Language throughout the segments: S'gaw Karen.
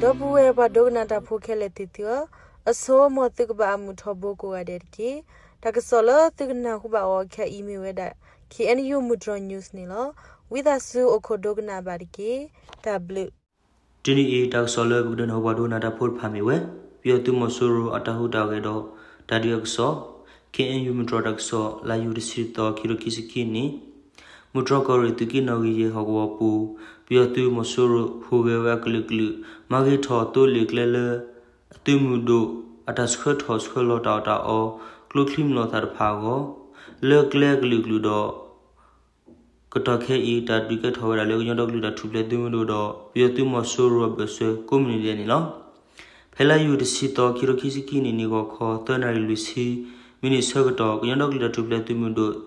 ဒီပုၢ်ဝဲၢ်ပှၤဒိကနၣ်တၢ်ဖိခဲလၢာ်သ့ၣ်သုဧၢ, အဆိ မ်သုကဘၣ်အမုာ်ထီဘိကိးဂၤဒဲးတက့ၢ်. တၢ်ကစီၣ်လၢသုကနၢ်ဟူဘၣ်အီၤခဲအံၤမ့ၢ်ဝဲဒၣ် K N U မုၢ်တြီၤ news န့ၣ်လီၤ. ဝံသးစူၤအိၣ်ခိးဒိကနၣ်ဘၣ်တက့ၢ်. တၢ်ဘျုး တနံၤအံၤ တၢ်ကစီၣ်လၢပကဒုးနၢ်ဟူပှၤဒိကနၣ်တၢ်ဖိတဖၣ်မ့ၢ်ဝဲ ပယီၤသုးမီၤစိရိၤအတၢ်ဟူးတၢ်ဂဲၤဒီး တၢ်ဒုးအကစီၣ် K N U မုၢ်တြီၤတၢ်ကစီၣ် လါယူၤတဆံသီ ခံကထိခံဆံခံနံၣ် မုၢ်တြီၤကီၢ်ရ့ၣ်သုးက့နီၣ်ဂံၢ်ယဲၢ်ဟီၣ်ကဝီၤပူၤ ပယီၤသုးမီၤစိရိၤဟူးဂဲၤဝဲအကလုာ်ကလုာ် မၤဂ့ၤထီၣ်သိလ့ၣ်ကျဲလၢ အသုးမုၢ်ဒိၣ်အတၢ်ဆှၢထီၣ်ဆှၢလီၤတၢ်အီၣ်တၢ်အီ ကျိချံမျိာ်သၣ်တဖၣ်အဂီၢ် လၢကျဲအကလုာ်ကလုာ်ဒီး ကတီၢ်ခဲအံၤ တၢ်ဒုးကဲထီၣ်ဝဲဒၣ်လၢကညီဒီကလုာ်တၢ်ထူၣ်ဖျဲးသုးမုၢ်ဒိၣ်ဒီး ပယီၤသုးမီၤစိရိၤအဘၢၣ်စၢၤကိးမုၢ်နံၤဒဲးန့ၣ်လီၤ. ဖဲလါယူၤတဆံသီ ခံကထိခံဆံခံနံၣ် နံၣ်ဂီၤခီ သၢနၣ်ရံၣ်လွံၢ်ဆံမံးနံးဆၢကတီၢ် ကညီဒီကလုာ်တၢ်ထူၣ်ဖျဲးသုးမုၢ်ဒိၣ်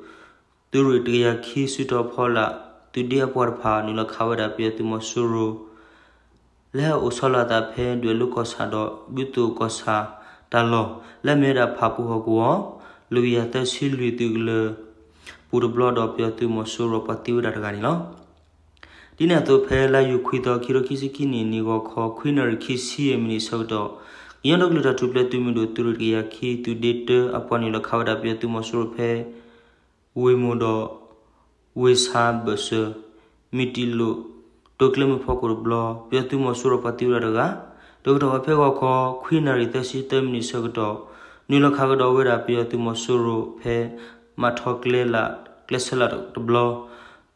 သုးရ့ၣ်တကယၤခံ စုတီၤဖီလာ် သုးဒ့အပှၤတဖၣ် နုာ်လီၤခးဝဲဒၣ်ပယီၤသုးမီၤစိရိၤ လၢဟဲအိၣ်ဆီလီၤအသးဖဲဒွဲၣ်လိၤကီၢ်ဆၣ်ဒီး ဘုသိၣ်ကီၢ်ဆၣ်တၢ်လီၢ် လၢအမ့ၢ်ဝဲဒၣ်ဖၣ်ပူၣ်ဟီၣ်ကဝီၤ လွံၢ်ကယၤသၢဆံလွံၢ်သုးကလၢၤပူၤတဘျီဒီး ပယီၤသုးမီၤစိရိၤပှၤသံဝဲဒၣ်တဂၤန့ၣ်လီၤ. ဒ်န့ၣ်အသိးဖဲလါယူၤခွံသီ ခံကထိခံဆံခံနံၣ် နံၣ်ဂီၤခီ ခွံနၣ်ရံၣ်ခံဆံမံးနံးဆၢကတီၢ် ကညီဒီကလုာ်တၢ်ထူၣ်ဖျဲးသုးမုၢ်ဒိၣ် သုးရ့ၣ်တကယၤခံ သုးဒ့တၢအပှၤ နုာ်လီၤခးဝဲဒၣ်ပယီၤသုးမီၤစိရိၤဖဲ ဝ့ၢ်မိၢ်ဒီး ဝ့ၢ်ဆၣ်ဘၢၣ်စၢၤ မ့ၢ်တံၢ်လိၣ် တိာ်ကျဲမုၢ်ဖီခိၣ်တဘျီ ပယီၤသုးမီၤစိရိၤပှၤသံဝဲဒၣ်တဂၤ, ဒီးကတီၢ်ဝဲဖဲဂီၤခီ ခွံနၣ်ရံၣ်သၢဆံသၢမံးနံးဆၢကတီၢ် နုာ်လီၤခးကဒီးဝဲဒၣ်ပယီၤသုးမီၤစိရိၤဖဲ မၤထီၣ်ကျဲလၢ် ကျဲဆဲလၢ်တဘျီ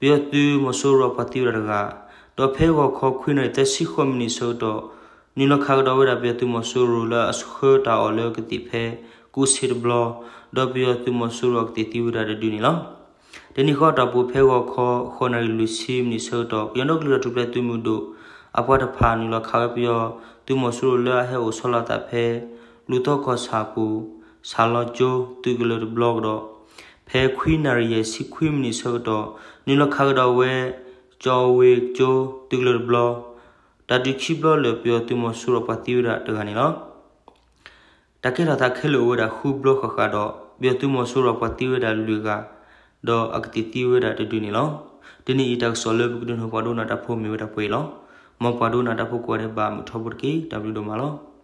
ပယီၤသုးမီၤစိရိၤပှၤသံဝဲဒၣ်တဂၤ, ဒီးဖဲဂီၤခီခွံနၣ်ရံၣ်သၢဆံဃိးမံးနံးဆၢကတီၢ် နုာ်လီၤခးကဒီးဝဲဒၣ်ပယီၤသုးမီၤစိရိၤလၢအဆှၢတၢ်အီၣ်လၢကသ့ၣ်ဖဲ ကူစ့တဘျီ, ဒီးပယီၤသုးမီၤစိရိၤအကသ့ၣ်သံဝဲဒၣ်တဒုန့ၣ်လီၤ. တနံၤဃီအတီၢ်ပူၤဖဲဂီၤခီ ဃိးနၣ်ရံၣ်လွံၢ်ဆံမံးနံးဆၢကတီၢ် ကညီဒီကလုာ်တၢ်ထူၣ်ဖျဲးသုးမုၢ်ဒိၣ် အပှၤတဖၣ် နုာ်လီၤခးဝဲပယီၤသုးမီၤစိရိၤလၢအဟဲအိၣ်ဆီလီၤအသးဖဲ လူၤသီကီၢ်ဆၣ်ပူၤ ဆၣ်လီၤကၠိသုးကလၢၤတဘျီကဒီး ဖဲခွံနၣ်ရံၣ်ယဲၢ်ဆံခွံမံးနံးဆၢကတီၢ် နုာ်လီၤခးကဒီးဝဲ ကၠီၤဝ့ၤကၠိသုးကလၢၤတဘျီ, တၢ်ဒုးခံဘျီလၢပယီၤသုးမီၤစိရိၤပှၤသံဝဲဒၣ်တဂၤန့ၣ်လီၤ. တၢ်ကဲထီၣ်သးခဲလၢာ်အိၣ်ဝဲဒၣ်ဃုဘျီဃၣ်ဃၣ်ဒီး ပယီၤသုးမီၤစိရိၤပှၤသံဝဲဒၣ်လွံၢ်ဂၤ, ဒီးအကသ့ၣ်သံဝဲဒၣ်တဒုန့ၣ်လီၤ. တနံၤအံၤတၢ်ကစီၣ်လၢပကဒုးနၢ်ဟူပှၤဒိကနၣ်တၢ်ဖိမ့ၢ်ဝဲဒၣ်ပှဲၤအံၤလီၤ. မ်ပှၤဒိကနၣ်တၢ်ဖိကိးဂၤဒဲးဘၣ်မုာ်ထီဘိတက့ၢ်. တၢ်ဘျုးဒိၣ်မးလီၤ.